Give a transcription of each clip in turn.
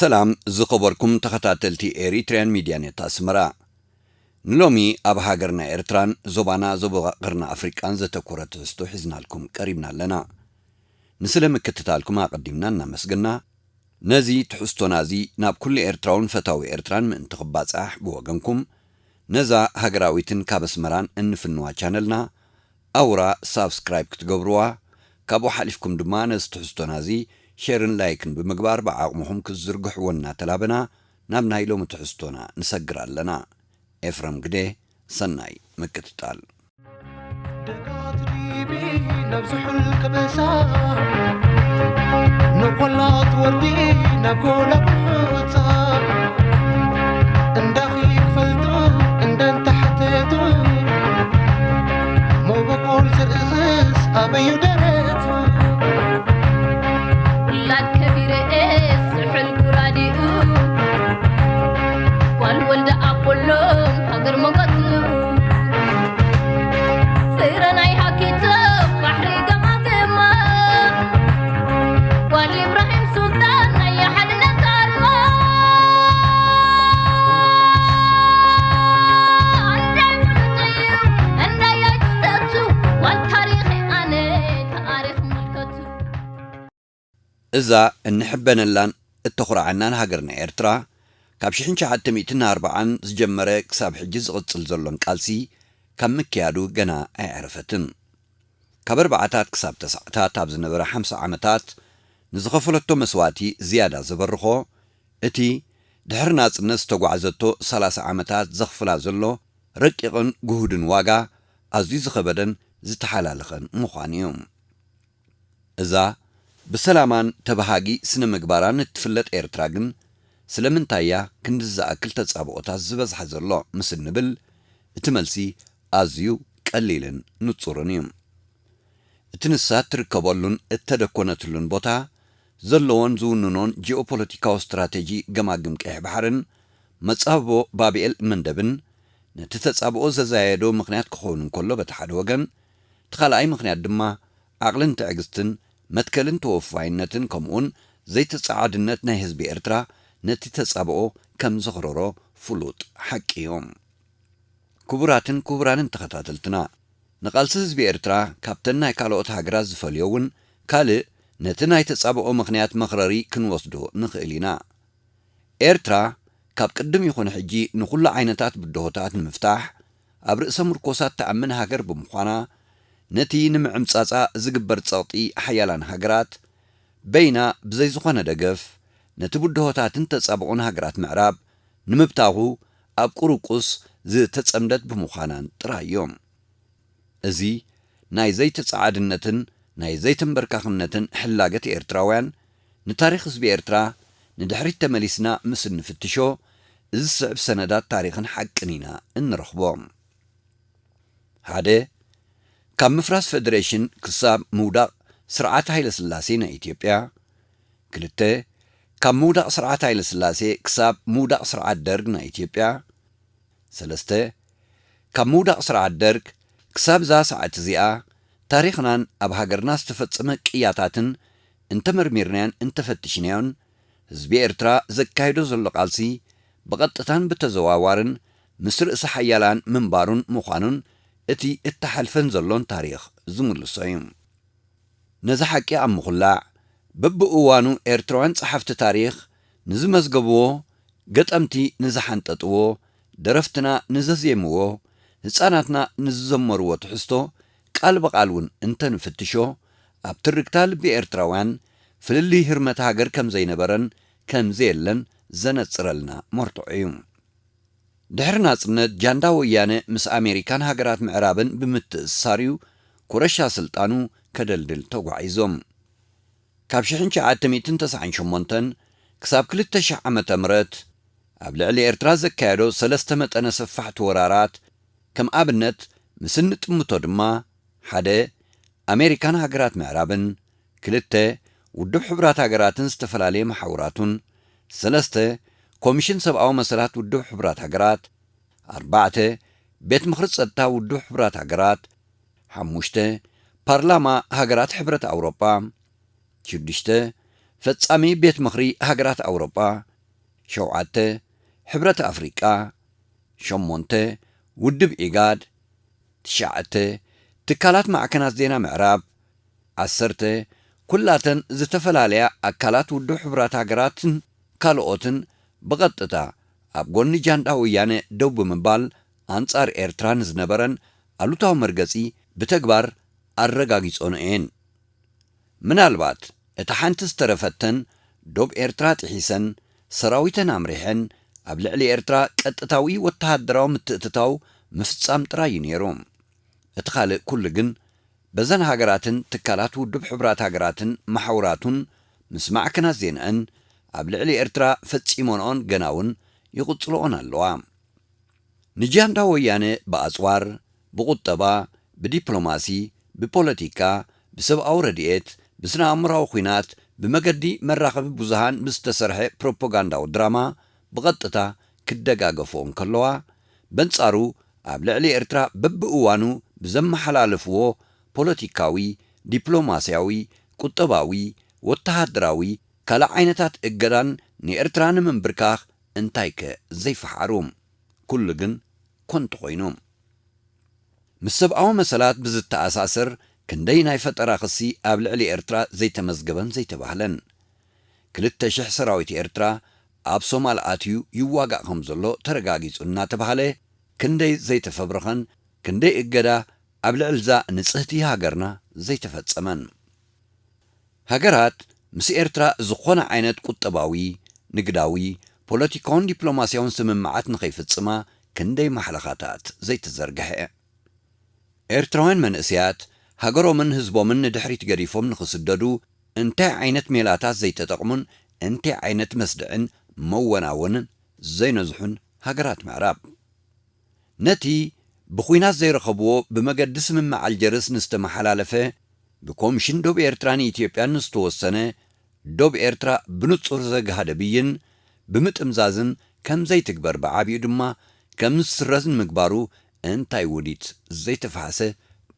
ሰላም ዝኸበርኩም ተኸታተልቲ ኤሪትሪያን ሚድያ ኔት ኣስመራ። ንሎሚ ኣብ ሃገርና ኤርትራን ዞባና ዞባ ቀርኒ ኣፍሪቃን ዘተኮረ ትሕዝቶ ሒዝናልኩም ቀሪብና ኣለና። ንስለ ምክትታልኩም ኣቐዲምና እናመስገና፣ ነዚ ትሕዝቶና እዚ ናብ ኩሉ ኤርትራውን ፈታዊ ኤርትራን ምእንቲ ክባጻሕ ብወገንኩም፣ ነዛ ሃገራዊትን ካብ ኣስመራን እንፍንዋ ቻነልና ኣውራ ሳብስክራይብ ክትገብርዋ፣ ካብኡ ሓሊፍኩም ድማ ነዚ ትሕዝቶና እዚ ሼርን ላይክን ብምግባር ብዓቕምኹም ክትዝርግሕዎ እናተላበና ናብ ናይ ሎሚ ትሕዝቶና ንሰግር ኣለና። ኤፍረም ግደ፣ ሰናይ ምክትታል። ደጋት ዲቢ ናብ ዝሑል ከበሳ፣ ንቆላት ወርዲ ናብ ጎላጉልታ፣ እንዳኺ ክፈልጡ እንደንተሓተቱ፣ መበቆል ዘርእኽስ ኣበዩ ደረት። ውላድ ከቢረ ዝሑል ጉራዲኡ፣ ጓል ወልደ ኣቦሎም ሃገር መጎትኡ። ፍረ ናይ ሃኪቶ ባሕሪ ገማግማ፣ ጓል ኢብራሂም ሱልጣን ናይ ሓድነት ኣርማ። እንታይ ፍሉጥ እዩ እንዳይ ኣይትተቱ፣ ጓል ታሪኽ ኣነ ታሪኽ ምልከቱ። እዛ እንሕበነላን እተኹርዓናን ሃገርና ኤርትራ፣ ካብ ሽሕን ትሽዓተ ሚእትን ኣርባዓን ዝጀመረ ክሳብ ሕጂ ዝቕጽል ዘሎን ቃልሲ ካብ ምክያዱ ገና ኣየዕረፈትን። ካብ ኣርባዓታት ክሳብ ተስዓታት ኣብ ዝነበረ ሓምሳ ዓመታት ንዝኸፈለቶ መስዋእቲ ዝያዳ ዘበርኾ፣ እቲ ድሕሪ ናጽነት ዝተጓዕዘቶ ሰላሳ ዓመታት ዘኽፍላ ዘሎ ረቂቕን ግሁድን ዋጋ ኣዝዩ ዝኸበደን ዝተሓላለኸን ምዃኑ እዩ። እዛ ብሰላማን ተበሃጊ ስነ ምግባራን እትፍለጥ ኤርትራ ግን ስለምንታይ እያ ክንድዚ ዝኣክል ተጻብኦታት ዝበዝሓ ዘሎ ምስ እንብል፣ እቲ መልሲ ኣዝዩ ቀሊልን ንጹርን እዩ። እቲ ንሳ እትርከበሉን እተደኮነትሉን ቦታ ዘለዎን ዝውንኖን ጂኦፖለቲካዊ ስትራተጂ ገማግም ቀይሕ ባሕርን መጻብቦ ባብኤል መንደብን ነቲ ተጻብኦ ዘዛየዶ ምኽንያት ክኸውን እንከሎ በቲ ሓደ ወገን፣ እቲ ካልኣይ ምኽንያት ድማ ዓቕልን ትዕግስትን መትከልን ተወፋይነትን ከምኡውን ዘይተጸዓድነት ናይ ህዝቢ ኤርትራ ነቲ ተጻብኦ ከም ዘኽረሮ ፍሉጥ ሓቂ እዩ። ክቡራትን ክቡራንን ተኸታተልትና፣ ንቓልሲ ህዝቢ ኤርትራ ካብተን ናይ ካልኦት ሃገራት ዝፈልዮ እውን ካልእ ነቲ ናይ ተጻብኦ ምኽንያት መኽረሪ ክንወስዶ ንኽእል ኢና። ኤርትራ ካብ ቅድም ይኹን ሕጂ ንኹሉ ዓይነታት ብድሆታት ንምፍታሕ ኣብ ርእሰ ምርኮሳ እትኣምን ሃገር ብምዃና፣ ነቲ ንምዕምጻጻ ዝግበር ጸቕጢ ሓያላን ሃገራት በይና ብዘይ ዝኾነ ደገፍ ነቲ ብድሆታትን ተጻብኦን ሃገራት ምዕራብ ንምብታኹ ኣብ ቁርቁስ ዝተጸምደት ብምዃናን ጥራይ እዮም። እዚ ናይ ዘይተጻዓድነትን ናይ ዘይተንበርካኽነትን ሕላገት ኤርትራውያን ንታሪኽ ህዝቢ ኤርትራ ንድሕሪት ተመሊስና ምስ እንፍትሾ፣ እዚ ዝስዕብ ሰነዳት ታሪኽን ሓቅን ኢና እንረኽቦ። ሓደ፣ ካብ ምፍራስ ፈደሬሽን ክሳብ ምውዳቕ ስርዓት ሃይለ ስላሴ ናይ ኢትዮጵያ። ክልተ፣ ካብ ምውዳቕ ስርዓት ሃይለ ስላሴ ክሳብ ምውዳቕ ስርዓት ደርግ ናይ ኢትዮጵያ። ሰለስተ፣ ካብ ምውዳቕ ስርዓት ደርግ ክሳብ እዛ ሰዓት እዚኣ፣ ታሪኽናን ኣብ ሃገርና ዝተፈጸመ ቅያታትን እንተመርሚርናዮን እንተፈቲሽናዮን፣ ህዝቢ ኤርትራ ዘካይዶ ዘሎ ቃልሲ ብቐጥታን ብተዘዋዋርን ምስ ርእሰ ሓያላን ምንባሩን ምዃኑን እቲ እተሓልፈን ዘሎን ታሪኽ ዝምልሶ እዩ። ነዚ ሓቂ ኣብ ምኹላዕ፣ በብእዋኑ ኤርትራውያን ጸሓፍቲ ታሪኽ ንዝመዝገብዎ፣ ገጠምቲ ንዝሓንጠጥዎ፣ ደረፍትና ንዘዜምዎ፣ ህጻናትና ንዝዘመርዎ ትሕዝቶ ቃል ብቓል እውን እንተንፍትሾ፣ ኣብ ትርክታ ልቢ ኤርትራውያን ፍልልይ ህርመት ሃገር ከም ዘይነበረን ከም ዘየለን ዘነጽረልና መርትዖ እዩ። ድሕሪ ናጽነት፣ ጃንዳ ወያነ ምስ ኣሜሪካን ሃገራት ምዕራብን ብምትእስሳር እዩ ኩረሻ ስልጣኑ ከደልድል ተጓዒዞም። ካብ ሽሕን ትሽዓተ ሚእትን ተስዓን ሸሞንተን ክሳብ ክልተ ሺሕ ዓመተ ምህረት ኣብ ልዕሊ ኤርትራ ዘካየዶ ሰለስተ መጠነ ሰፋሕቲ ወራራት፣ ከም ኣብነት ምስ እንጥምቶ ድማ፣ ሓደ፣ ኣሜሪካን ሃገራት ምዕራብን፣ ክልተ፣ ውድብ ሕቡራት ሃገራትን ዝተፈላለየ መሓውራቱን፣ ሰለስተ፣ ኮሚሽን ሰብኣዊ መሰላት ውድብ ሕቡራት ሃገራት፣ ኣርባዕተ፣ ቤት ምኽሪ ጸጥታ ውድብ ሕቡራት ሃገራት፣ ሓሙሽተ፣ ፓርላማ ሃገራት ሕብረት ኣውሮጳ፣ ሽዱሽተ፣ ፈጻሚ ቤት ምኽሪ ሃገራት ኣውሮጳ፣ ሸውዓተ፣ ሕብረት ኣፍሪቃ። ሸሞንተ፣ ውድብ ኢጋድ። ትሽዓተ፣ ትካላት ማዕከናት ዜና ምዕራብ። ዓሰርተ፣ ኩላተን ዝተፈላለያ ኣካላት ውድብ ሕቡራት ሃገራትን ካልኦትን ብቐጥታ ኣብ ጎኒ ጃንዳ ወያነ ደው ብምባል ኣንጻር ኤርትራ ንዝነበረን ኣሉታዊ መርገጺ ብተግባር ኣረጋጊጾን እየን። ምናልባት እታ ሓንቲ ዝተረፈተን፣ ዶብ ኤርትራ ጥሒሰን ሰራዊተን ኣምሪሐን ኣብ ልዕሊ ኤርትራ ቀጥታዊ ወተሃደራዊ ምትእትታው ምፍጻም ጥራይ እዩ ነይሩ። እቲ ካልእ ኩሉ ግን በዘን ሃገራትን ትካላት ውድብ ሕቡራት ሃገራትን መሓውራቱን ምስ ማዕከናት ዜናእን ኣብ ልዕሊ ኤርትራ ፈጺሞንኦን ገና እውን ይቕጽልኦን ኣለዋ። ንጃንዳ ወያነ ብኣጽዋር፣ ብቁጠባ፣ ብዲፕሎማሲ፣ ብፖለቲካ፣ ብሰብኣዊ ረድኤት፣ ብስነ ኣእምራዊ ኹናት፣ ብመገዲ መራኸቢ ብዙሃን ብዝተሰርሐ ፕሮፓጋንዳዊ ድራማ ብቐጥታ ክደጋገፍኦ እንከለዋ፣ በንጻሩ ኣብ ልዕሊ ኤርትራ በብእዋኑ ብዘመሓላለፍዎ ፖለቲካዊ፣ ዲፕሎማስያዊ፣ ቁጠባዊ፣ ወተሃደራዊ፣ ካልእ ዓይነታት እገዳን ንኤርትራ ንምንብርካኽ እንታይከ ዘይፈሓሩ? ኩሉ ግን ኮንቱ ኮይኑ። ምስ ሰብኣዊ መሰላት ብዝተኣሳሰር ክንደይ ናይ ፈጠራ ክሲ ኣብ ልዕሊ ኤርትራ ዘይተመዝገበን ዘይተባህለን። ክልተ ሽሕ ሰራዊት ኤርትራ ኣብ ሶማል ኣትዩ ይዋጋእ ከም ዘሎ ተረጋጊጹ እናተባህለ ክንደይ ዘይተፈብረኸን ክንደይ እገዳ ኣብ ልዕልዛ ንጽህቲ ሃገርና ዘይተፈጸመን። ሃገራት ምስ ኤርትራ ዝኾነ ዓይነት ቁጠባዊ፣ ንግዳዊ፣ ፖለቲካውን ዲፕሎማስያውን ስምምዓት ንኸይፍጽማ ክንደይ ማሕለኻታት ዘይተዘርግሐ። ኤርትራውያን መንእሰያት ሃገሮምን ህዝቦምን ንድሕሪት ገዲፎም ንኽስደዱ እንታይ ዓይነት ሜላታት ዘይተጠቕሙን እንታይ ዓይነት መስድዕን መወናወንን ዘይነዝሑን ሃገራት ምዕራብ። ነቲ ብኹናት ዘይረኸብዎ ብመገዲ ስምምዕ ኣልጀርስ ንዝተመሓላለፈ ብኮምሽን ዶብ ኤርትራን ኢትዮጵያን ንዝተወሰነ ዶብ ኤርትራ ብንጹር ዘግሃደ ብይን ብምጥምዛዝን ከም ዘይትግበር ብዓቢኡ ድማ ከም ዝስረዝ ንምግባሩ እንታይ ውዲት ዘይተፋሕሰ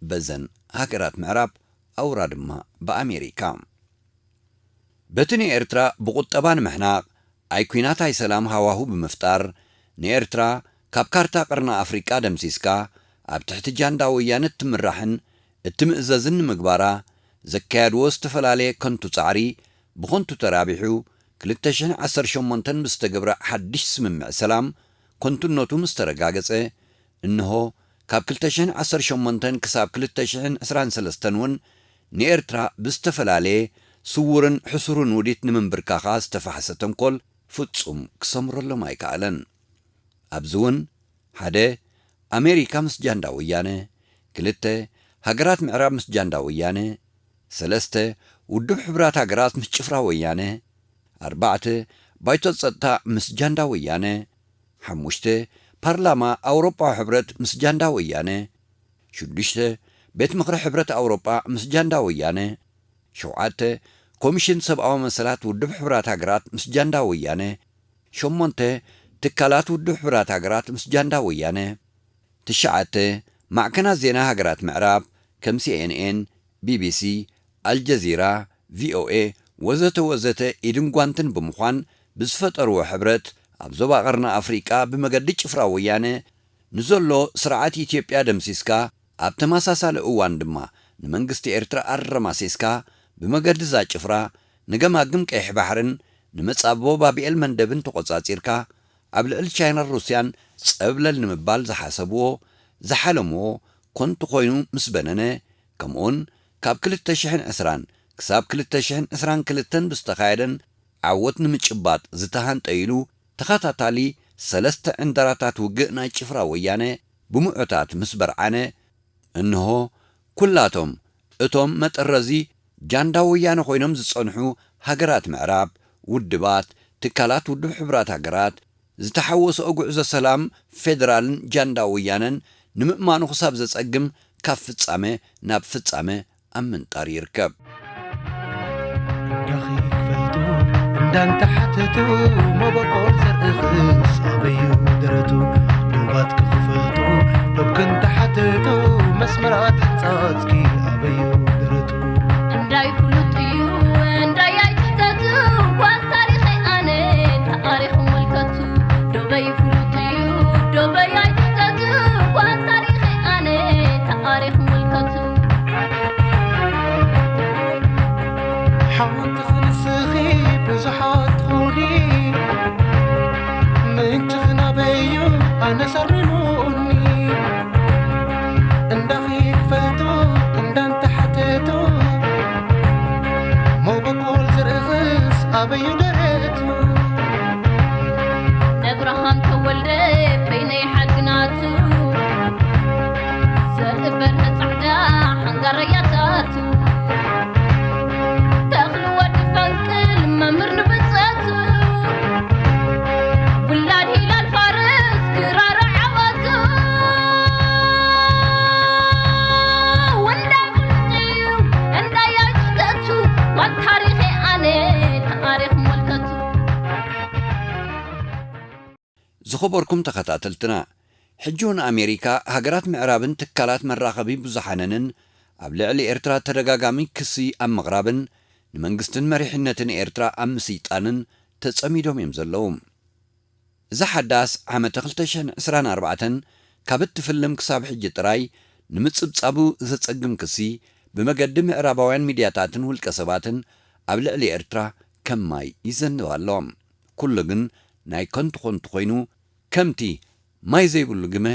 በዘን ሃገራት ምዕራብ ኣውራ ድማ ብኣሜሪካ። በቲ ንኤርትራ ብቁጠባ ንምሕናቕ ኣይ ኲናት ኣይ ሰላም ሃዋሁ ብምፍጣር ንኤርትራ ካብ ካርታ ቀርኒ ኣፍሪቃ ደምሲስካ ኣብ ትሕቲ ጃንዳ ወያነ እትምራሕን እትምእዘዝን ንምግባራ ዘካየድዎ ዝተፈላለየ ከንቱ ጻዕሪ ብኸንቱ ተራቢሑ ክልተ ሽሕን ዓሰርተ ሸሞንተን ብዝተገብረ ሓድሽ ስምምዕ ሰላም ከንቱነቱ ምስ ተረጋገጸ እንሆ ካብ ክልተ ሽሕን ዓሰርተ ሸሞንተን ክሳብ ክልተ ሽሕን ዕስራን ሰለስተን እውን ንኤርትራ ብዝተፈላለየ ስዉርን ሕሱርን ውዲት ንምንብርካኻ ዝተፋሕሰ ተንኮል ፍጹም ክሰምረሎም ኣይከኣለን። ኣብዚ እውን ሓደ ኣሜሪካ ምስ ጃንዳ ወያነ፣ ክልተ ሃገራት ምዕራብ ምስ ጃንዳ ወያነ፣ ሰለስተ ውድብ ሕቡራት ሃገራት ምስ ጭፍራ ወያነ፣ ኣርባዕተ ባይቶ ጸጥታ ምስ ጃንዳ ወያነ፣ ሓሙሽተ ፓርላማ ኣውሮጳዊ ሕብረት ምስ ጃንዳ ወያነ፣ ሽዱሽተ ቤት ምኽሪ ሕብረት ኣውሮጳ ምስ ጃንዳ ወያነ፣ ሸውዓተ ኮሚሽን ሰብኣዊ መሰላት ውድብ ሕቡራት ሃገራት ምስ ጃንዳ ወያነ፣ ሸሞንተ ትካላት ውድብ ሕቡራት ሃገራት ምስ ጃንዳ ወያነ፣ ትሽዓተ ማዕከናት ዜና ሃገራት ምዕራብ ከም ሲ ኤን ኤን፣ ቢ ቢ ሲ፣ ኣልጀዚራ፣ ቪ ኦ ኤ ወዘተ ወዘተ ኢድን ጓንትን ብምዃን ብዝፈጠርዎ ሕብረት ኣብ ዞባ ቀርኒ ኣፍሪቃ ብመገዲ ጭፍራ ወያነ ንዘሎ ስርዓት ኢትዮጵያ ደምሲስካ ኣብ ተመሳሳሊ እዋን ድማ ንመንግስቲ ኤርትራ ኣረማሲስካ ብመገዲ እዛ ጭፍራ ንገማግም ቀይሕ ባሕርን ንመጻብቦ ባብኤል መንደብን ተቖጻጺርካ ኣብ ልዕሊ ቻይናን ሩስያን ጸብለል ንምባል ዝሓሰብዎ ዝሓለምዎ ኮንቱ ኮይኑ ምስ በነነ ከምኡውን ካብ ክልተ ሽሕን ዕስራን ክሳብ ክልተ ሽሕን ዕስራን ክልተን ብዝተኻየደን ዓወት ንምጭባጥ ዝተሃንጠ ኢሉ ተኸታታሊ ሰለስተ ዕንደራታት ውግእ ናይ ጭፍራ ወያነ ብምዑታት ምስ በርዓነ እንሆ ኩላቶም እቶም መጠረዚ ጃንዳ ወያነ ኮይኖም ዝጸንሑ ሃገራት ምዕራብ ውድባት ትካላት ውድብ ሕቡራት ሃገራት ዝተሓወሰኦ ጉዕዞ ሰላም ፌደራልን ጃንዳ ወያነን ንምእማኑ ክሳብ ዘጸግም ካብ ፍጻመ ናብ ፍጻመ ኣብ ምንጣር ይርከብ። እንዳኺ ክፈልጡ እንዳንተሓተቱ መበቆል ዘርእኽስ ኣበዩ ደረቱ ዶባት ክፈልጡ ዶብ ክንተሓተቱ መስመራት ሕንጻጽኪ ኣበዩ ደረቱ እንዳይ ፍሉጥ እዩ እንዳይ ኣይትሕተቱ ጓል ታሪኸይ ኣነ ተኣሪኹ ዝኸበርኩም ተኸታተልትና፣ ሕጂ እውን ኣሜሪካ፣ ሃገራት ምዕራብን ትካላት መራኸቢ ብዙሓነንን ኣብ ልዕሊ ኤርትራ ተደጋጋሚ ክሲ ኣብ ምቕራብን ንመንግስትን መሪሕነትን ኤርትራ ኣብ ምስይጣንን ተጸሚዶም እዮም ዘለዉ። እዛ ሓዳስ ዓመተ ክልተ ሽሕን ዕስራን ኣርባዕተን ካብ እትፍልም ክሳብ ሕጂ ጥራይ ንምጽብጻቡ ዘጸግም ክሲ ብመገዲ ምዕራባውያን ሚድያታትን ውልቀ ሰባትን ኣብ ልዕሊ ኤርትራ ከም ማይ ይዘንብ ኣሎ። ኩሉ ግን ናይ ከንቱ ከንቱ ኮይኑ፣ ከምቲ ማይ ዘይብሉ ግመ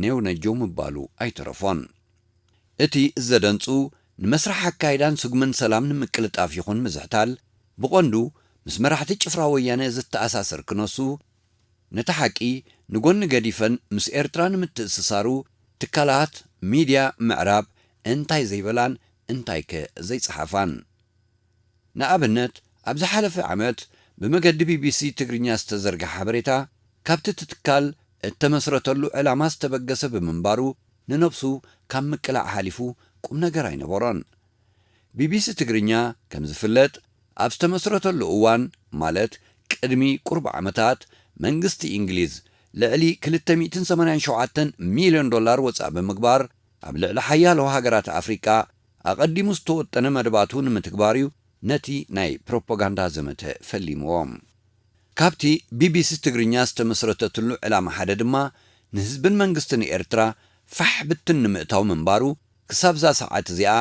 ኔው ነጀው ምባሉ ኣይተረፎን። እቲ ዘደንጹ ንመስርሕ ኣካይዳን ስጉምን ሰላም ንምቅልጣፍ ይኹን ምዝሕታል፣ ብቐንዱ ምስ መራሕቲ ጭፍራ ወያነ ዝተኣሳሰር ክነሱ፣ ነቲ ሓቂ ንጎኒ ገዲፈን ምስ ኤርትራ ንምትእስሳሩ ትካላት ሚድያ ምዕራብ እንታይ ዘይበላን እንታይከ ዘይጸሓፋን? ንኣብነት፣ ኣብ ዝሓለፈ ዓመት ብመገዲ ቢቢሲ ትግርኛ ዝተዘርግሐ ሓበሬታ፣ ካብቲ እቲ ትካል እተመስረተሉ ዕላማ ዝተበገሰ ብምንባሩ፣ ንነብሱ ካብ ምቅላዕ ሓሊፉ ቁም ነገር ኣይነበሮን። ቢቢሲ ትግርኛ፣ ከም ዝፍለጥ፣ ኣብ ዝተመስረተሉ እዋን፣ ማለት ቅድሚ ቁሩብ ዓመታት፣ መንግስቲ እንግሊዝ ልዕሊ ክልተ ሚእትን ሰማንያን ሸውዓተን ሚልዮን ዶላር ወጻኢ ብምግባር፣ ኣብ ልዕሊ ሓያሎ ሃገራት ኣፍሪቃ ኣቐዲሙ ዝተወጠነ መደባቱ ንምትግባር እዩ ነቲ ናይ ፕሮፓጋንዳ ዘመተ ፈሊምዎ። ካብቲ ቢቢሲ ትግርኛ ዝተመስረተትሉ ዕላማ ሓደ ድማ፣ ንህዝብን መንግስትን ኤርትራ ፋሕ ብትን ንምእታው ምንባሩ፣ ክሳብ እዛ ሰዓት እዚኣ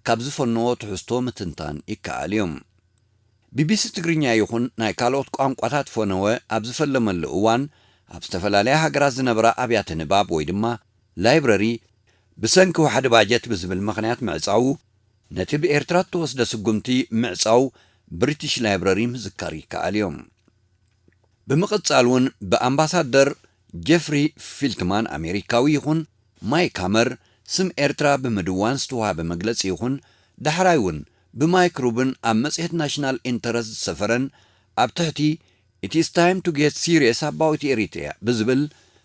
ካብ ዝፈነዎ ትሕዝቶ ምትንታን ይከኣል እዩ። ቢቢሲ ትግርኛ ይኹን ናይ ካልኦት ቋንቋታት ፈነወ ኣብ ዝፈለመሉ እዋን፣ ኣብ ዝተፈላለያ ሃገራት ዝነበራ ኣብያተ ንባብ ወይ ድማ ላይብረሪ፣ ብሰንኪ ዋሕዲ ባጀት ብዝብል ምኽንያት ምዕጻዉ፣ ነቲ ብኤርትራ እተወስደ ስጉምቲ ምዕጻው ብሪቲሽ ላይብረሪ ምዝካር ይከኣል እዩ። ብምቕጻል እውን ብኣምባሳደር ጀፍሪ ፊልትማን ኣሜሪካዊ ይኹን ማይክ ሃመር ስም ኤርትራ ብምድዋን ዝተዋህበ መግለጺ ይኹን ዳሕራይ እውን ብማይክ ሩብን ኣብ መጽሔት ናሽናል ኢንተረስት ዝሰፈረን ኣብ ትሕቲ It is time to get serious about Eritrea ብዝብል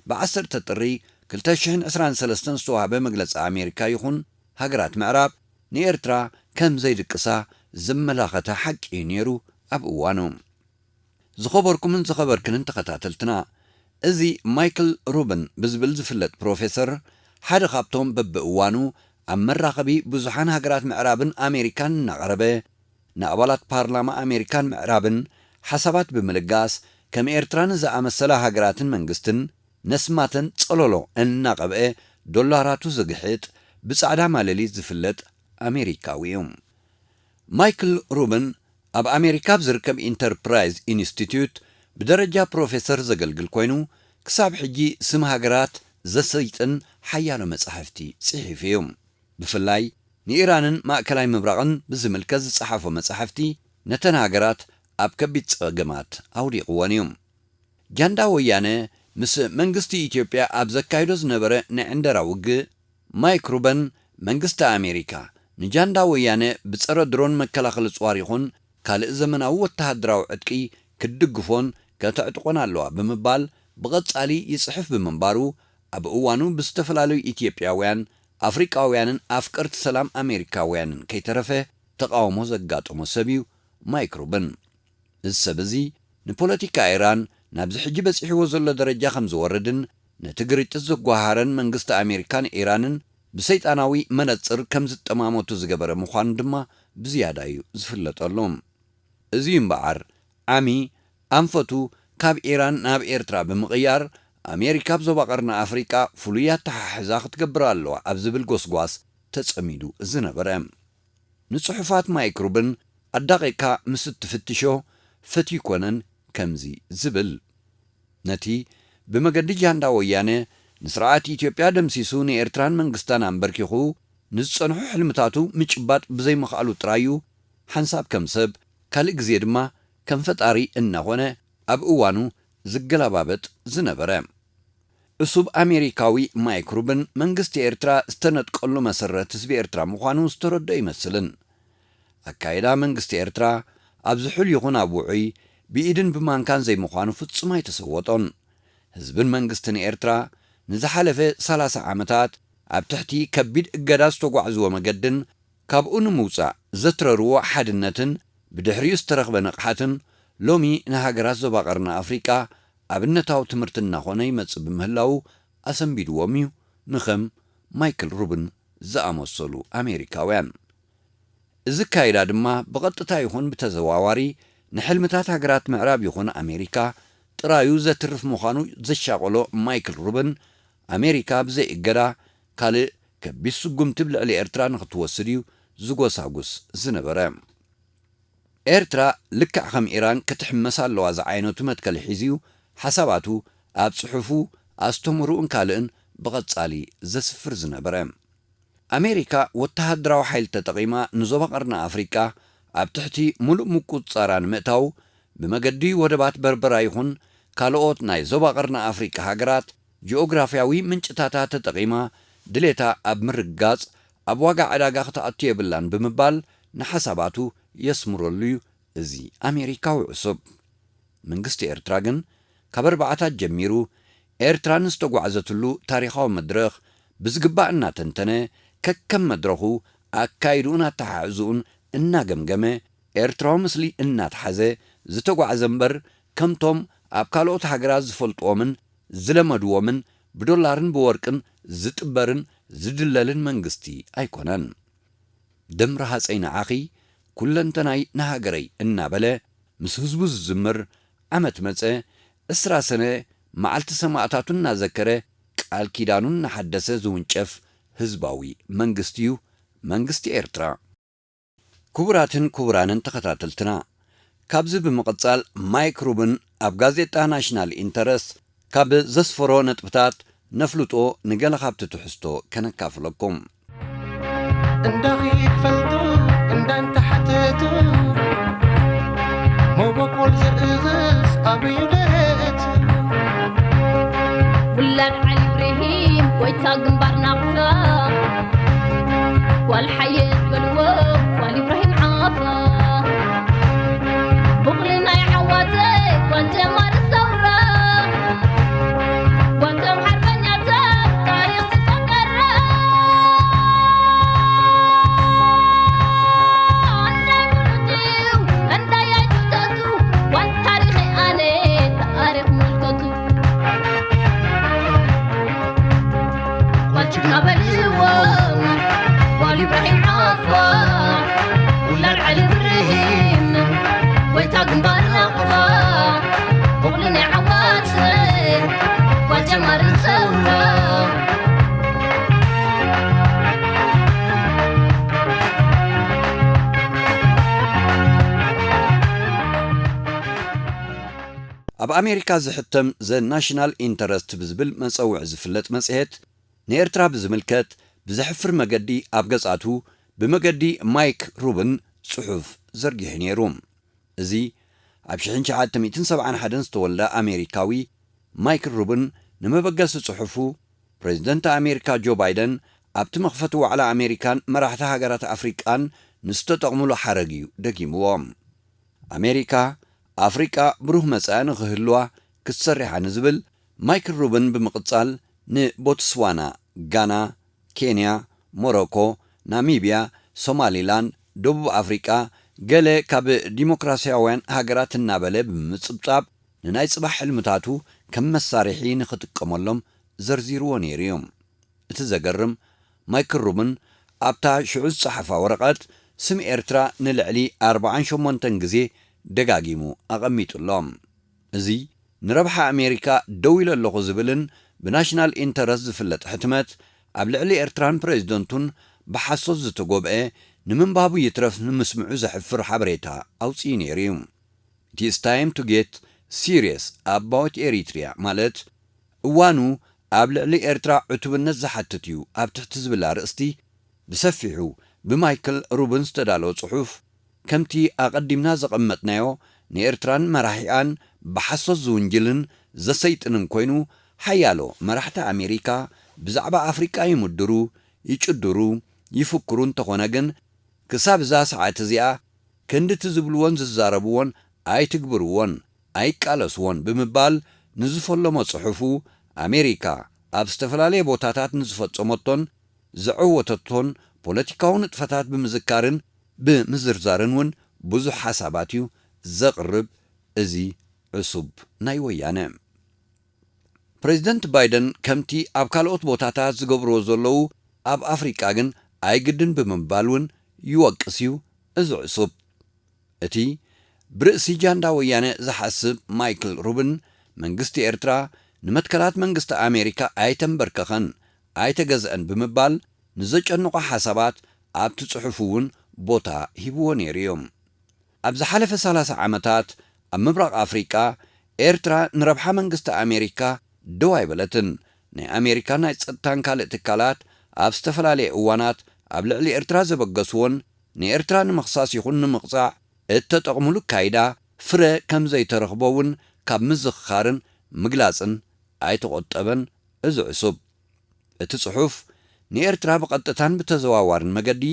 ብ ዓሰርተ ጥሪ ክልተ ሽሕን ዕስራን ሰለስተን ዝተዋህበ መግለጺ ኣሜሪካ ይኹን ሃገራት ምዕራብ ንኤርትራ ከም ዘይድቅሳ ዘመላኸተ ሓቂ እዩ ነይሩ ኣብ እዋኑ። ዝኸበርኩምን ዝኸበርክንን ተኸታተልትና፣ እዚ ማይክል ሩብን ብዝብል ዝፍለጥ ፕሮፌሰር ሓደ ካብቶም በብእዋኑ ኣብ መራኸቢ ብዙሓን ሃገራት ምዕራብን ኣሜሪካን እናቐረበ ንኣባላት ፓርላማ ኣሜሪካን ምዕራብን ሓሳባት ብምልጋስ ከም ኤርትራ ንዝኣመሰላ ሃገራትን መንግስትን ነስማተን ጸለሎ እናቐብአ ዶላራቱ ዝግሕጥ ብጻዕዳ ማለሊት ዝፍለጥ ኣሜሪካዊ እዩ። ማይክል ሩብን ኣብ ኣሜሪካ ኣብ ዝርከብ ኢንተርፕራይዝ ኢንስቲትዩት ብደረጃ ፕሮፌሰር ዘገልግል ኮይኑ፣ ክሳብ ሕጂ ስም ሃገራት ዘሰይጥን ሓያሎ መጻሕፍቲ ጽሒፉ እዩ። ብፍላይ ንኢራንን ማእከላይ ምብራቕን ብዝምልከት ዝጸሓፎ መጻሕፍቲ ነተን ሃገራት ኣብ ከቢድ ጸገማት ኣውዲቕወን እዩ። ጃንዳ ወያነ ምስ መንግስቲ ኢትዮጵያ ኣብ ዘካይዶ ዝነበረ ናይ ዕንደራ ውግእ፣ ማይክ ሩበን መንግስቲ ኣሜሪካ ንጃንዳ ወያነ ብጸረ ድሮን መከላኸሊ ጽዋር ይኹን ካልእ ዘመናዊ ወተሃደራዊ ዕጥቂ ክትድግፎን ከተዕጥቆን ኣለዋ ብምባል ብቐጻሊ ይጽሕፍ ብምንባሩ፣ ኣብ እዋኑ ብዝተፈላለዩ ኢትዮጵያውያን፣ ኣፍሪቃውያንን ኣፍቀርቲ ሰላም ኣሜሪካውያንን ከይተረፈ ተቓውሞ ዘጋጠሞ ሰብ እዩ ማይክ ሩበን። እዚ ሰብ እዚ ንፖለቲካ ኢራን ናብዚ ሕጂ በጺሕዎ ዘሎ ደረጃ ከም ዝወርድን ነቲ ግርጭት ዘጓሃረን መንግስቲ ኣሜሪካን ኢራንን ብሰይጣናዊ መነጽር ከም ዝጠማመቱ ዝገበረ ምዃኑ ድማ ብዝያዳ እዩ ዝፍለጠሉ። እዚ እዩ እምበኣር ዓሚ ኣንፈቱ ካብ ኢራን ናብ ኤርትራ ብምቕያር፣ ኣሜሪካ ኣብ ዞባ ቀርኒ ኣፍሪቃ ፍሉይ ኣተሓሕዛ ክትገብር ኣለዋ ኣብ ዝብል ጎስጓስ ተጸሚዱ ዝነበረ። ንጽሑፋት ማይክ ሩብን ኣዳቒቕካ ምስ እትፍትሾ ፈትዩ ኮነን ከምዚ ዝብል። ነቲ ብመገዲ ጃንዳ ወያነ ንስርዓት ኢትዮጵያ ደምሲሱ ንኤርትራን መንግስታን ኣንበርኪኹ ንዝጸንሑ ሕልምታቱ ምጭባጥ ብዘይምኽኣሉ ጥራይ እዩ ሓንሳብ ከም ሰብ ካልእ ግዜ ድማ ከም ፈጣሪ እናኾነ ኣብ እዋኑ ዝገላባበጥ ዝነበረ። ዕሱብ ኣሜሪካዊ ማይክ ሩብን መንግስቲ ኤርትራ ዝተነጥቀሉ መሰረት ህዝቢ ኤርትራ ምዃኑ ዝተረድኦ ይመስልን። ኣካይዳ መንግስቲ ኤርትራ ኣብ ዝሑል ይኹን ኣብ ውዑይ ብኢድን ብማንካን ዘይምዃኑ ፍጹም ኣይተሰወጦን። ህዝብን መንግስትን ኤርትራ ንዝሓለፈ ሰላሳ ዓመታት ኣብ ትሕቲ ከቢድ እገዳ ዝተጓዕዝዎ መገድን ካብኡ ንምውጻእ ዘትረርዎ ሓድነትን ብድሕሪኡ ዝተረኽበ ንቕሓትን ሎሚ ንሃገራት ዞባ ቀርኒ ኣፍሪቃ ኣብነታዊ ትምህርቲ እናኾነ ይመጽእ ብምህላዉ ኣሰንቢድዎም እዩ ንኸም ማይክል ሩብን ዝኣመሰሉ ኣሜሪካውያን። እዚ ኣካይዳ ድማ ብቐጥታ ይኹን ብተዘዋዋሪ ንሕልምታት ሃገራት ምዕራብ ይኹን ኣሜሪካ ጥራዩ ዘትርፍ ምዃኑ ዘሻቐሎ ማይክል ሩብን፣ ኣሜሪካ ብዘይ እገዳ ካልእ ከቢድ ስጉምቲ ብልዕሊ ኤርትራ ንኽትወስድ እዩ ዝጎሳጉስ ዝነበረ። ኤርትራ ልክዕ ከም ኢራን ክትሕመስ ኣለዋ ዝዓይነቱ መትከል ሒዙ ሓሳባቱ ኣብ ጽሑፉ፣ ኣስተምህሮኡን ካልእን ብቐጻሊ ዘስፍር ዝነበረ። ኣሜሪካ ወተሃደራዊ ሓይሊ ተጠቒማ ንዞባ ቀርኒ ኣፍሪቃ ኣብ ትሕቲ ምሉእ ምቁጽጻራ ንምእታው ብመገዲ ወደባት በርበራ ይኹን ካልኦት ናይ ዞባ ቀርኒ ኣፍሪቃ ሃገራት ጂኦግራፍያዊ ምንጭታታ ተጠቒማ ድሌታ ኣብ ምርግጋጽ ኣብ ዋጋ ዕዳጋ ክትኣቱ የብላን ብምባል ንሓሳባቱ የስምረሉ እዩ እዚ ኣሜሪካዊ ዕሱብ። መንግስቲ ኤርትራ ግን ካብ ኣርባዓታት ጀሚሩ ኤርትራ ንዝተጓዕዘትሉ ታሪኻዊ መድረኽ ብዝግባእ እናተንተነ ከከም መድረኹ ኣካይድኡን ኣተሓሕዝኡን እናገምገመ ኤርትራዊ ምስሊ እናተሓዘ ዝተጓዕዘ እምበር ከምቶም ኣብ ካልኦት ሃገራት ዝፈልጥዎምን ዝለመድዎምን ብዶላርን ብወርቅን ዝጥበርን ዝድለልን መንግስቲ ኣይኮነን። ደም ረሃፀይ ንዓኺ ኩለንተናይ ንሃገረይ እናበለ ምስ ህዝቡ ዝዝምር ዓመት መፀ ዕስራ ሰነ መዓልቲ ሰማእታቱ እናዘከረ ቃል ኪዳኑ እናሓደሰ ዝውንጨፍ ህዝባዊ መንግስቲ እዩ መንግስቲ ኤርትራ። ክቡራትን ክቡራንን ተኸታተልትና፣ ካብዚ ብምቕጻል ማይክ ሩብን ኣብ ጋዜጣ ናሽናል ኢንተረስት ካብ ዘስፈሮ ነጥብታት ነፍልጦ ንገለ ካብቲ ትሕዝቶ ከነካፍለኩም። እንዳኺ ክፈልጡ እንዳንተሓተቱ መበቆል ዘእዝዝ ኣበዩ ደቱ ውላድ ዓሊ ኢብራሂም ጎይታ ግንባር ናቕፋ ጓል ሓየት በልዎ ጓል ኢብራሂም ዓፋ ቡቕሊ ናይ ዓዋተ ጓል ጀማሪ ሰውራ ጓል ቶም ሓርበኛታት ታሪኽ ዝፈጠራ እንታይ ፍሉጥ እዩ እንታይ ኣይትሕተቱ ጓል ታሪኸይ ኣነ ታሪኽ ምልከቱ ጓል ጅግና በልዎ ጓል ኢብራሂም ዓፋ ውላድ ዓሊ ኢብራሂም ጎይታ ግንባር ናቕፋ ቡቕሊ ናይ ዓዋተ ጓል ጀማሪ ሰውራ ኣብ ኣሜሪካ ዝሕተም ዘ ናሽናል ኢንተረስት ብዝብል መጸውዒ ዝፍለጥ መጽሔት ንኤርትራ ብዝምልከት ብዘሕፍር መገዲ ኣብ ገጻቱ ብመገዲ ማይክ ሩብን ጽሑፍ ዘርጊሑ ነይሩ። እዚ ኣብ ሽሕን ትሽዓተ ሚእትን ሰብዓን ሓደን ዝተወልደ ኣሜሪካዊ ማይክል ሩብን ንመበገሲ ጽሑፉ ፕሬዝደንት ኣሜሪካ ጆ ባይደን ኣብቲ መኽፈቲ ዋዕላ ኣሜሪካን መራሕቲ ሃገራት ኣፍሪቃን ንዝተጠቕምሉ ሓረግ እዩ ደጊምዎ። ኣሜሪካ ኣፍሪቃ ብሩህ መጻኢ ንኽህልዋ ክትሰርሕ እያ ንዝብል ማይክል ሩብን ብምቕጻል ንቦትስዋና፣ ጋና፣ ኬንያ፣ ሞሮኮ፣ ናሚብያ፣ ሶማሊላንድ፣ ደቡብ ኣፍሪቃ ገለ ካብ ዲሞክራስያውያን ሃገራት እናበለ ብምጽብጻብ ንናይ ጽባሕ ሕልምታቱ ከም መሳርሒ ንኽጥቀመሎም ዘርዚርዎ ነይሩ እዩ። እቲ ዘገርም ማይክል ሩብን ኣብታ ሽዑ ዝጸሓፋ ወረቐት ስም ኤርትራ ንልዕሊ ኣርብዓን ሸሞንተን ግዜ ደጋጊሙ ኣቐሚጡ ኣሎ። እዚ ንረብሓ ኣሜሪካ ደው ኢለ ኣለኹ ዝብልን ብናሽናል ኢንተረስት ዝፍለጥ ሕትመት ኣብ ልዕሊ ኤርትራን ፕሬዝደንቱን ብሓሶት ዝተጎብአ ንምንባቡ ይትረፍ ንምስምዑ ዘሕፍር ሓበሬታ ኣውፅኡ ነይሩ እዩ። It is time to get serious about Eritrea ማለት እዋኑ ኣብ ልዕሊ ኤርትራ ዕቱብነት ዝሓትት እዩ ኣብ ትሕቲ ዝብል ኣርእስቲ ብሰፊሑ ብማይክል ሩብን ዝተዳለወ ጽሑፍ ከምቲ ኣቐዲምና ዘቐመጥናዮ ንኤርትራን መራሒኣን ብሓሶት ዝውንጅልን ዘሰይጥንን ኮይኑ ሓያሎ መራሕቲ ኣሜሪካ ብዛዕባ ኣፍሪቃ ይምድሩ፣ ይጭድሩ፣ ይፍክሩ እንተኾነ ግን ክሳብ እዛ ሰዓት እዚኣ ክንዲ እቲ ዝብልዎን ዝዛረብዎን ኣይትግብርዎን ኣይቃለስዎን ብምባል ንዝፈለሞ ጽሑፉ ኣሜሪካ ኣብ ዝተፈላለየ ቦታታት ንዝፈጸመቶን ዘዐወተቶን ፖለቲካዊ ንጥፈታት ብምዝካርን ብምዝርዛርን እውን ብዙሕ ሓሳባት እዩ ዘቕርብ እዚ ዕሱብ ናይ ወያነ። ፕሬዚደንት ባይደን ከምቲ ኣብ ካልኦት ቦታታት ዝገብርዎ ዘለዉ ኣብ ኣፍሪቃ ግን ኣይግድን ብምባል እውን ይወቅስ እዩ እዚ ዕሱብ። እቲ ብርእሲ ጃንዳ ወያነ ዝሓስብ ማይክል ሩብን መንግስቲ ኤርትራ ንመትከላት መንግስቲ ኣሜሪካ ኣይተንበርከኸን ኣይተገዝአን ብምባል ንዘጨንቖ ሓሳባት ኣብቲ ጽሑፍ እውን ቦታ ሂብዎ ነይሩ እዩ። ኣብ ዝሓለፈ ሰላሳ ዓመታት ኣብ ምብራቕ ኣፍሪቃ ኤርትራ ንረብሓ መንግስቲ ኣሜሪካ ደው ኣይበለትን። ናይ ኣሜሪካ ናይ ጸጥታን ካልእ ትካላት ኣብ ዝተፈላለየ እዋናት ኣብ ልዕሊ ኤርትራ ዘበገስዎን ንኤርትራ ንምኽሳስ ይኹን ንምቕጻዕ እተጠቕምሉ ካይዳ ፍረ ከም ዘይተረኽቦ እውን ካብ ምዝኽኻርን ምግላጽን ኣይተቖጠበን እዚ ዕሱብ። እቲ ጽሑፍ ንኤርትራ ብቐጥታን ብተዘዋዋርን መገዲ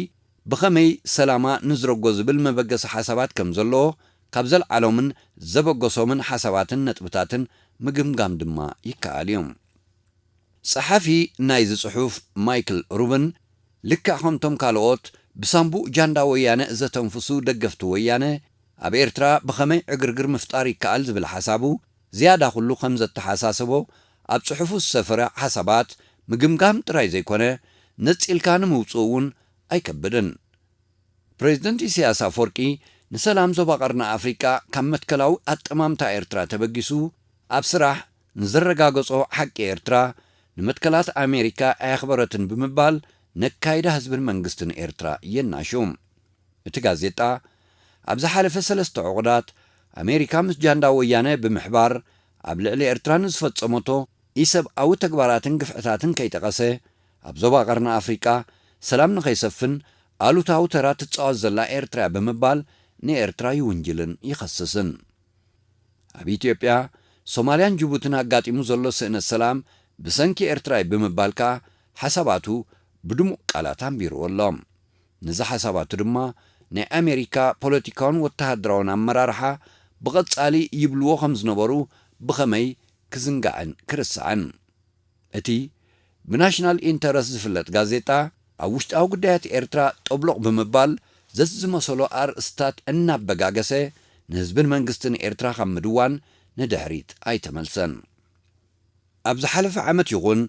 ብኸመይ ሰላማ ንዝረጎ ዝብል መበገሲ ሓሳባት ከም ዘለዎ ካብ ዘልዓሎምን ዘበገሶምን ሓሳባትን ነጥብታትን ምግምጋም ድማ ይከኣል እዩ። ጸሓፊ ናይዚ ጽሑፍ ማይክል ሩብን ልክዕ ከምቶም ካልኦት ብሳምቡእ ጃንዳ ወያነ ዘተንፍሱ ደገፍቲ ወያነ ኣብ ኤርትራ ብኸመይ ዕግርግር ምፍጣር ይከኣል ዝብል ሓሳቡ ዝያዳ ኩሉ ከም ዘተሓሳሰቦ ኣብ ጽሑፉ ዝሰፈረ ሓሳባት ምግምጋም ጥራይ ዘይኮነ ነጺልካ ንምውጽኡ እውን ኣይከብድን። ፕሬዚደንት ኢሳያስ ኣፈወርቂ ንሰላም ዞባ ቀርኒ ኣፍሪቃ ካብ መትከላዊ ኣጠማምታ ኤርትራ ተበጊሱ ኣብ ስራሕ ንዘረጋገጾ ሓቂ ኤርትራ ንመትከላት ኣሜሪካ ኣየኽበረትን ብምባል ነካይዳ ህዝብን መንግስትን ኤርትራ የናሹ። እቲ ጋዜጣ ኣብ ዝሓለፈ ሰለስተ ዕቑዳት ኣሜሪካ ምስ ጃንዳ ወያነ ብምሕባር ኣብ ልዕሊ ኤርትራ ንዝፈጸመቶ ኢሰብኣዊ ተግባራትን ግፍዕታትን ከይጠቐሰ ኣብ ዞባ ቀርኒ ኣፍሪቃ ሰላም ንኸይሰፍን ኣሉታዊ ተራ ትጻወት ዘላ ኤርትራ ብምባል ንኤርትራ ይውንጅልን ይኸስስን። ኣብ ኢትዮጵያ፣ ሶማልያን ጅቡትን ኣጋጢሙ ዘሎ ስእነት ሰላም ብሰንኪ ኤርትራ እዩ ብምባል ከኣ ሓሳባቱ ብድሙቕ ቃላት ኣንቢርዎ ኣሎ። ነዚ ሓሳባቱ ድማ ናይ ኣሜሪካ ፖለቲካውን ወተሃደራውን ኣመራርሓ ብቐጻሊ ይብልዎ ከም ዝነበሩ ብኸመይ ክዝንጋዕን ክርስዓን። እቲ ብናሽናል ኢንተረስት ዝፍለጥ ጋዜጣ ኣብ ውሽጣዊ ጉዳያት ኤርትራ ጠብሎቕ ብምባል ዘዝመሰሎ ኣርእስታት እናበጋገሰ ንህዝብን መንግስትን ኤርትራ ካብ ምድዋን ንድሕሪት ኣይተመልሰን። ኣብ ዝሓለፈ ዓመት ይኹን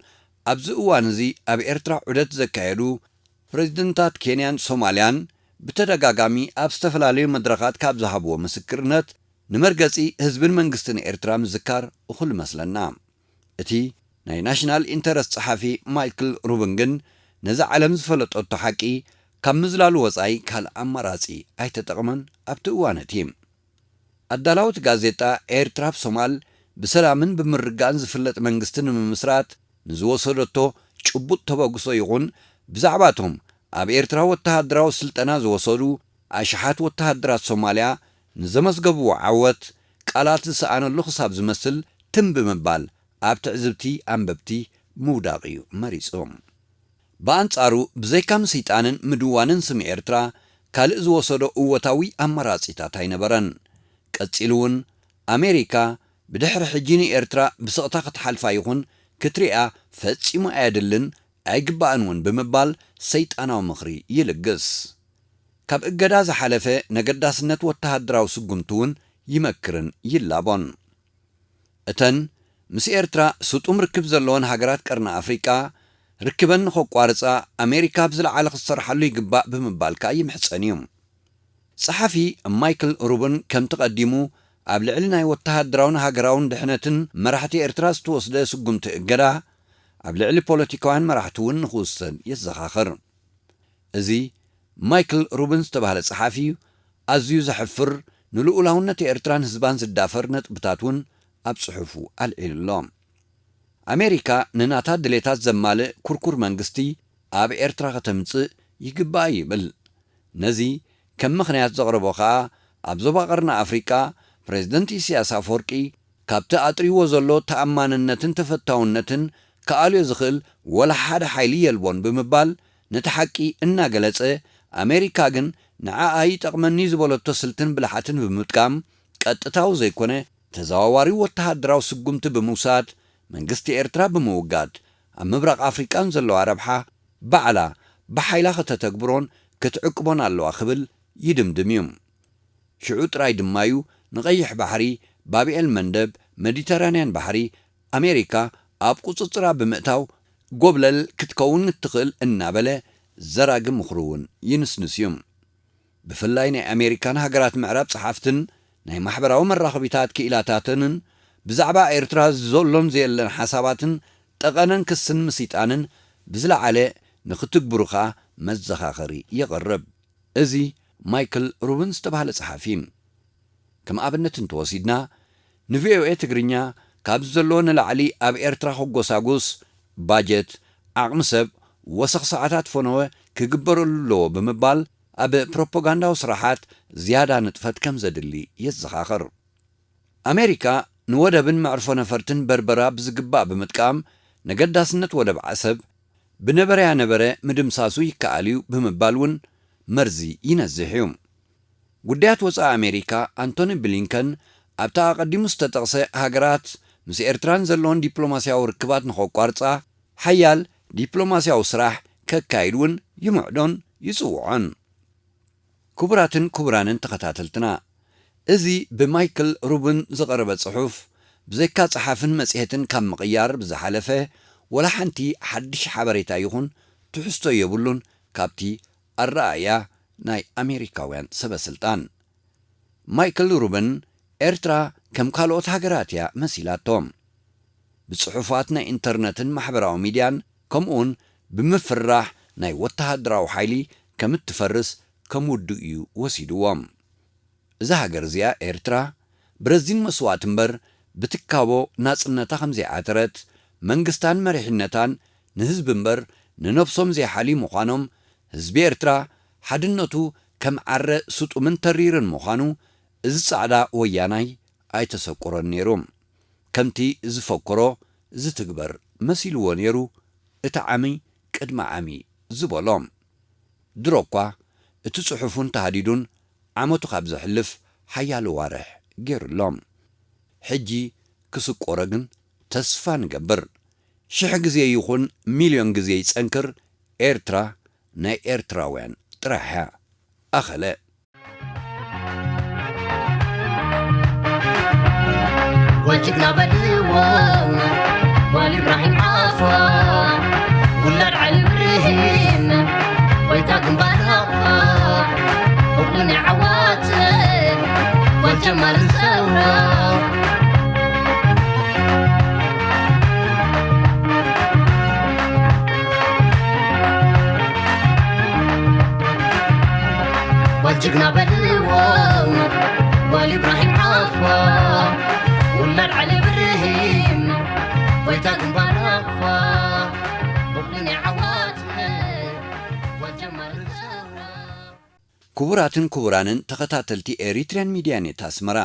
ኣብዚ እዋን እዚ ኣብ ኤርትራ ዑደት ዘካየዱ ፕሬዚደንታት ኬንያን ሶማልያን ብተደጋጋሚ ኣብ ዝተፈላለዩ መድረኻት ካብ ዝሃብዎ ምስክርነት ንመርገጺ ህዝብን መንግስትን ኤርትራ ምዝካር እኹል ይመስለና። እቲ ናይ ናሽናል ኢንተረስት ጸሓፊ ማይክል ሩብን ግን ነዚ ዓለም ዝፈለጠቶ ሓቂ ካብ ምዝላሉ ወጻኢ ካልእ ኣማራጺ ኣይተጠቕመን። ኣብቲ እዋን እቲ ኣዳላዊ እቲ ጋዜጣ ኤርትራ ኣብ ሶማል ብሰላምን ብምርግጋእን ዝፍለጥ መንግስቲ ንምምስራት ንዝወሰደቶ ጭቡጥ ተበግሶ ይኹን ብዛዕባቶም ኣብ ኤርትራ ወተሃደራዊ ስልጠና ዝወሰዱ ኣሽሓት ወተሃደራት ሶማልያ ንዘመዝገብዎ ዓወት ቃላት ዝሰኣነሉ ክሳብ ዝመስል ትም ብምባል ኣብ ትዕዝብቲ ኣንበብቲ ምውዳቕ እዩ መሪጹ። ብኣንጻሩ ብዘይካ ምስይጣንን ምድዋንን ስም ኤርትራ ካልእ ዝወሰዶ እወታዊ ኣማራጺታት ኣይነበረን። ቀጺሉ እውን ኣሜሪካ ብድሕሪ ሕጂ ንኤርትራ ብስቕታ ክትሓልፋ ይኹን ክትሪኣ ፈጺሙ ኣየድልን ኣይግባእን እውን ብምባል ሰይጣናዊ ምኽሪ ይልግስ። ካብ እገዳ ዝሓለፈ ነገዳስነት ወተሃደራዊ ስጉምቲ እውን ይመክርን ይላቦን። እተን ምስ ኤርትራ ስጡም ርክብ ዘለወን ሃገራት ቀርኒ ኣፍሪቃ ርክበን ንኸቋርጻ ኣሜሪካ ብዝለዓለ ክትሰርሓሉ ይግባእ ብምባል ከኣ ይምሕጸን እዩ። ጸሓፊ ማይክል ሩብን ከምቲ ቀዲሙ ኣብ ልዕሊ ናይ ወተሃደራውን ሃገራውን ድሕነትን መራሕቲ ኤርትራ ዝተወስደ ስጉምቲ እገዳ ኣብ ልዕሊ ፖለቲካውያን መራሕቲ እውን ንኽውሰድ የዘኻኽር። እዚ ማይክል ሩብን ዝተባህለ ጸሓፊ ኣዝዩ ዘሕፍር ንልኡላውነት ኤርትራን ህዝባን ዝዳፈር ነጥብታት እውን ኣብ ጽሑፉ ኣልዒሉ ኣሎ። ኣሜሪካ ንናታ ድሌታት ዘማልእ ኩርኩር መንግስቲ ኣብ ኤርትራ ከተምጽእ ይግባእ ይብል። ነዚ ከም ምኽንያት ዘቕረቦ ከኣ ኣብ ዞባ ቀርኒ ኣፍሪቃ ፕሬዚደንት ኢሳያስ ኣፈወርቂ ካብቲ ኣጥሪዎ ዘሎ ተኣማንነትን ተፈታውነትን ክኣልዮ ዝኽእል ወላ ሓደ ሓይሊ የልቦን ብምባል ነቲ ሓቂ እናገለጸ ኣሜሪካ ግን ንዓኣ ይጠቕመኒ ዝበለቶ ስልትን ብልሓትን ብምጥቃም ቀጥታዊ ዘይኮነ ተዘዋዋሪ ወተሃደራዊ ስጉምቲ ብምውሳድ መንግስቲ ኤርትራ ብምውጋድ ኣብ ምብራቕ ኣፍሪቃን ዘለዋ ረብሓ ባዕላ ብሓይላ ከተተግብሮን ክትዕቅቦን ኣለዋ ክብል ይድምድም እዩ። ሽዑ ጥራይ ድማ እዩ ንቐይሕ ባሕሪ፣ ባብኤል መንደብ፣ መዲተራንያን ባሕሪ ኣሜሪካ ኣብ ቁጽጽራ ብምእታው ጎብለል ክትከውን እትኽእል እናበለ ዘራጊ ምኽሩ እውን ይንስንስ እዩ። ብፍላይ ናይ ኣሜሪካን ሃገራት ምዕራብ ጸሓፍትን ናይ ማሕበራዊ መራኸቢታት ክኢላታትንን ብዛዕባ ኤርትራ ዘሎን ዘየለን ሓሳባትን ጠቐነን ክስን ምሲጣንን ብዝለዓለ ንኽትግብሩ ኸኣ መዘኻኸሪ የቕርብ። እዚ ማይክል ሩብን ዝተባህለ ጸሓፊ። ከም ኣብነት እንተወሲድና፣ ንቪኦኤ ትግርኛ ካብዚ ዘሎ ንላዕሊ ኣብ ኤርትራ ክጎሳጉስ፣ ባጀት፣ ዓቕሚ ሰብ፣ ወሰኽ ሰዓታት ፈነወ ክግበረሉ ኣለዎ ብምባል፣ ኣብ ፕሮፓጋንዳዊ ስራሓት ዝያዳ ንጥፈት ከም ዘድሊ የዘኻኽር። ኣሜሪካ ንወደብን መዕርፎ ነፈርትን በርበራ ብዝግባእ ብምጥቃም፣ ነገዳስነት ወደብ ዓሰብ ብነበረያ ነበረ ምድምሳሱ ይከኣል እዩ ብምባል እውን መርዚ ይነዝሕ እዩ። ጉዳያት ወጻኢ ኣሜሪካ ኣንቶኒ ብሊንከን ኣብታ ኣቐዲሙ ዝተጠቕሰ ሃገራት ምስ ኤርትራን ዘለዎን ዲፕሎማስያዊ ርክባት ንኸቋርጻ ሓያል ዲፕሎማስያዊ ስራሕ ከካይድ እውን ይምዕዶን ይጽውዖን። ክቡራትን ክቡራንን ተኸታተልትና፣ እዚ ብማይክል ሩብን ዝቐረበ ጽሑፍ፣ ብዘይካ ጸሓፍን መጽሔትን ካብ ምቕያር ብዝሓለፈ፣ ወላ ሓንቲ ሓድሽ ሓበሬታ ይኹን ትሕዝቶ የብሉን ካብቲ ኣረኣእያ ናይ ኣሜሪካውያን ሰበ ስልጣን። ማይክል ሩብን፣ ኤርትራ ከም ካልኦት ሃገራት እያ መሲላቶ። ብጽሑፋት ናይ ኢንተርነትን ማሕበራዊ ሚድያን፣ ከምኡውን ብምፍርራሕ ናይ ወተሃደራዊ ሓይሊ ከም እትፈርስ ከም ውዱእ እዩ ወሲድዎ። እዛ ሃገር እዚኣ ኤርትራ፣ ብረዚን መስዋእቲ እምበር ብትካቦ ናጽነታ ከም ዘይዓተረት፣ መንግስታን መሪሕነታን ንህዝቢ እምበር ንነብሶም ዘይሓልዩ ምዃኖም፣ ህዝቢ ኤርትራ ሓድነቱ ከም ዓረ ስጡምን ተሪርን ምዃኑ፣ እዚ ጻዕዳ ወያናይ ኣይተሰቁሮን ነይሩ። ከምቲ ዝፈክሮ ዝትግበር መሲልዎ ነይሩ፣ እቲ ዓሚ ቅድሚ ዓሚ ዝበሎ። ድሮ እኳ እቲ ጽሑፉን ተሃዲዱን ዓመቱ ካብ ዘሕልፍ ሓያሎ ዋርሕ ገይሩ ኣሎ። ሕጂ ክስቆሮ ግን ተስፋ ንገብር። ሽሕ ግዜ ይኹን ሚልዮን ግዜ ይጸንክር፣ ኤርትራ ናይ ኤርትራውያን ጥራሕ እያ። ኣኸለ። ጓል ጅግና በልዎም ጓል ኢብራሂም ዓፋ ውላድ ዓሊ ብርሂም ጎይታ ግንባር ናቕፋ እኹን ዓዋት ጓል ጀማል ሰውራ ጓል ጅግና በልዎም ጓል ኢብራሂም ዓፋ ውላድ ዓሊ ብርሂም ጎይታ ግንባር ናቕፋ እኹን ዓዋት ጓል ጀማል ሰውራ ክቡራትን ክቡራንን ተኸታተልቲ ኤሪትሪያን ሚድያ ኔት ኣስመራ፣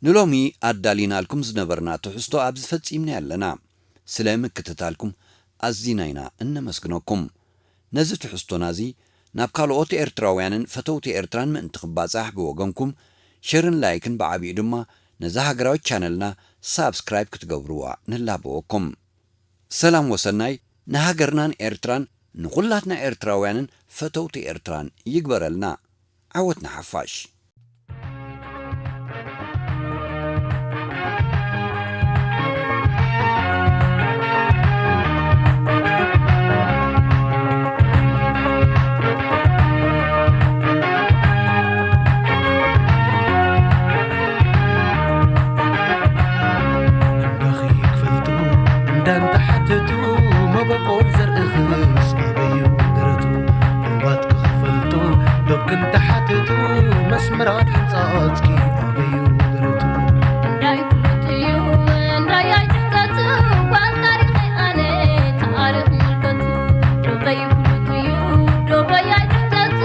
ንሎሚ ኣዳሊናልኩም ዝነበርና ትሕዝቶ ኣብዚ ፈጺምና ኣለና። ስለ ምክትታልኩም ኣዚና ኢና እነመስግነኩም። ነዚ ትሕዝቶና እዚ ናብ ካልኦት ኤርትራውያንን ፈተውቲ ኤርትራን ምእንቲ ክባጻሕ ብወገንኩም ሸርን ላይክን ብዓቢኡ ድማ ነዛ ሃገራዊት ቻነልና ሳብስክራይብ ክትገብርዋ ንላበወኩም። ሰላም ወሰናይ ንሃገርናን ኤርትራን ንኹላትና ኤርትራውያንን ፈተውቲ ኤርትራን ይግበረልና። ዓወት ንሓፋሽ። እንዳኺ ክፈልጡ እንዳንተሓተቱ መበቆል ዘርእኽስ ኣበዩ ደረቱ እባት ክፈልጡ ዶብ ክንተሓተቱ መስመራት ሕንፃፅኪ ኣበዩ ደረቱ እንዳይ ፍሉጥ እዩ እንዳይ ኣይትሕተቱ ጓል ታሪኸይ ኣነ ተኣሪኽ ምልከቱ ዶበይ ፍሉጥ እዩ ዶበይ ኣይትሕተቱ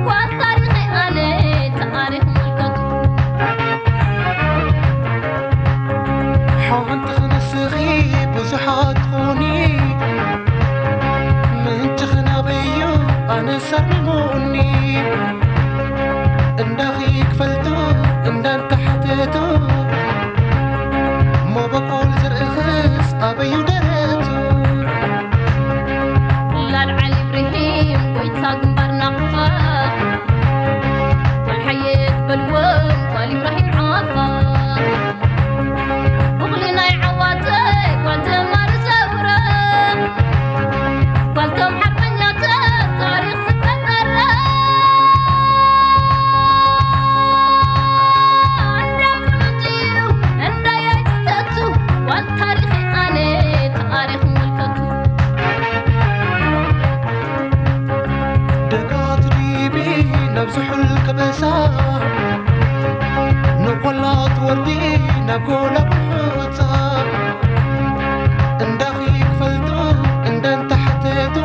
ጓል ታሪኸይ ኣነ ተኣሪኽ ምልከቱ ሓንቲ ክንስኺ ብዙሓት ትኾኒ ምንጭኺ ናበዩ ኣነ ሰርምሙኒ እንዳኺ ክፈልጡ እንዳንተ ናብ ዝሑል ከበሳ፣ ንቆላት ወርዲ ናብ ጎላ ብሑጻ፣ እንዳኺ ክፈልጡ እንዳንተሓተቱ፣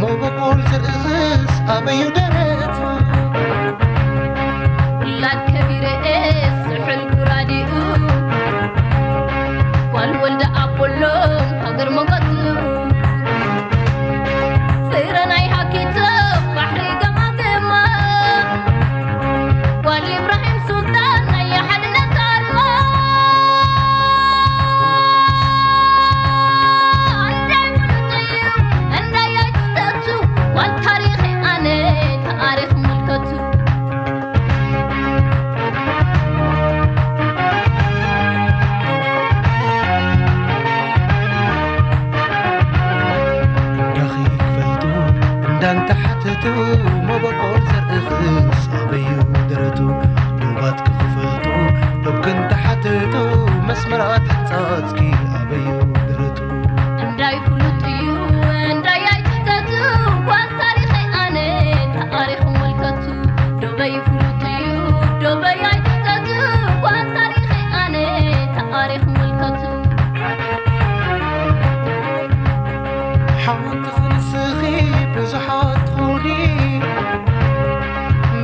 መበቆል ዘርእኽስ ኣበዩ ደረቱ። ውላድ ከቢረ ዝሑል ጉራዲኡ፣ ጓል ወልደ ኣቦሎም ሃገር መጎትኡ። ፍረ ናይ ሃኪቶ ባሕሪ ገማግማ፣ ጓል ኢብራሂም ሱልጣን ናይ ሓድነት ኣርማ። እንዳይ ፍሉጥ እዩ፣ እንዳይ ኣይትተቱ፣ ጓል ታሪኸይ ኣነ፣ ታሪኽ ምልከቱ። እንዳኺ ክፈልጡ እንዳንተሓተቱ፣ መበቆል ዘርእኽስ ኣበዩ ደረቱ። ዶባትኪ ክፈልጡ ዶብኪ እንተሓተቱ፣ መስመራት ሕንጻጽኪ ኣበዩ ደረቱ። እንዳይ ፍሉጥ እዩ እንዳይ ኣይትተቱ፣ ጓል ታሪኸይ ኣነ፣ ታሪኽ መልከቱ። ዶበይ ፍሉጥ እዩ ዶበይ ኣይትተቱ፣ ጓል ታሪኸይ ኣነ፣ ታሪኽ መልከቱ። ሓውንቲ ክንስኺ ብዙሓት ትኾኒ፣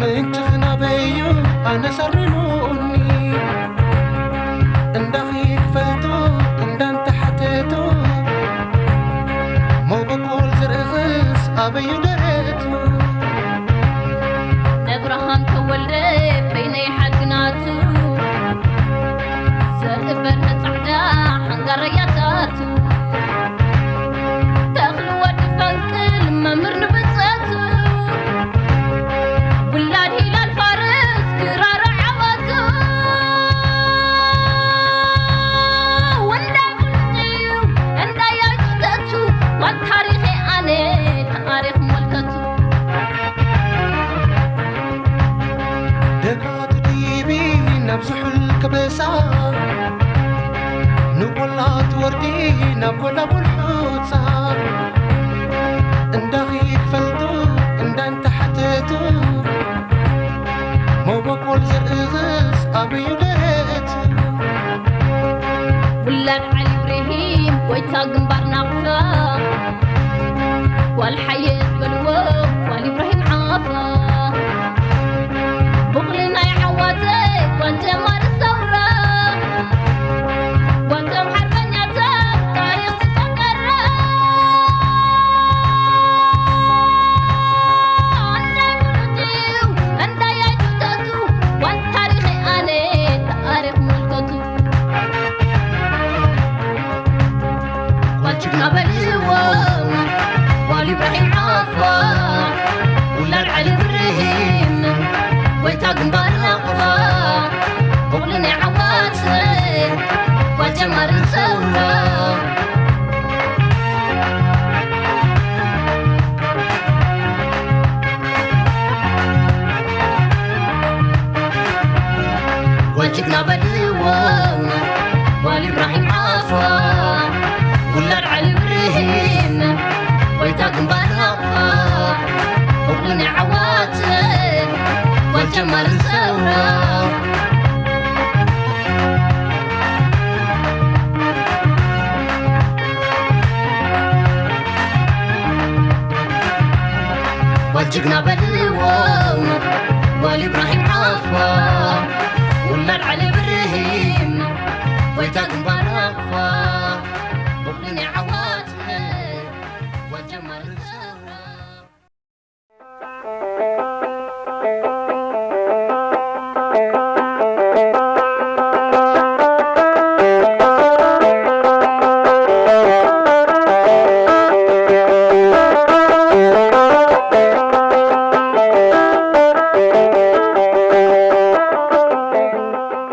ምንጭኺ ናበዩ ኣነ ሰርኑኒ። እንዳኺ ክፈልጡ እንዳንተሓተቱ፣ መበቆል ዘርእኽስ ኣበዩ ደረቱ። ነብርሃን ተወልደ በይነይ ሓግናቱ፣ ዘርኢ በርሀ ጻዕዳ ሓንጋረያታቱ። ተኽሊ ወዲ ፈንቅል መምህር ንብጸቱ፣ ውላድ ሂላል ፋርስ ክራር ዓወቱ። እንዳይ ፍሉጥ እዩ እንዳይ ኣይትተቱ፣ ጓል ታሪኸይ ኣነ፣ ታሪኽ መልከቱ። ደቃ ትዲቢ ናብ ዝሑል ከበሳ፣ ንቆላት ወርዲ ናብ ጎላጉል ሑጻ፣ እንዳኺ ክፈልጡ እንዳንተሓተቱ፣ መበቆል ዘርእኽስ ኣበዩ ደረቱ። ውላድ ዓሊ ኢብራሂም ጎይታ ግንባር ናቕፋ፣ ጓል ሓየት በልዎ ጓል ኢብራሂም ዓፋ። ቡቕሊ ናይ ዓዋተ ጓል ጀማሪ ሰውራ፣ ጓል ቶም ሓርበኛታት ታሪኽ ዝፈጠራ። እንዳይ ፍሉጥ እዩ እንዳይ ኣይትተቱ፣ ጓል ታሪኸይ ኣነ፣ ታሪኽ መልከቱ። ጓል ጅግና በልዎ ጓል ኢብራሂም ዓፋ፣ ውላድ ዓሊ ኢብራሂም ጎይታ ግንባር ናቕፋ፣ ቡቕሊ ናይ ዓዋተ ጓል ጀማሪ ሰውራ። ጓል ጅግና በልዎ ጓል ኢብራሂም ዓፋ፣ ውላድ ዓሊ ኢብራሂም ጎይታ ግንባር ናቕፋ፣ ቡቕሊ ናይ ዓዋተ ጓል ጀማሪ ሰውራ። ጓል ጅግና በልዎ ጓል ኢብራሂም ዓፋ፣ ውላድ ዓሊ ኢብራሂም ጎይታ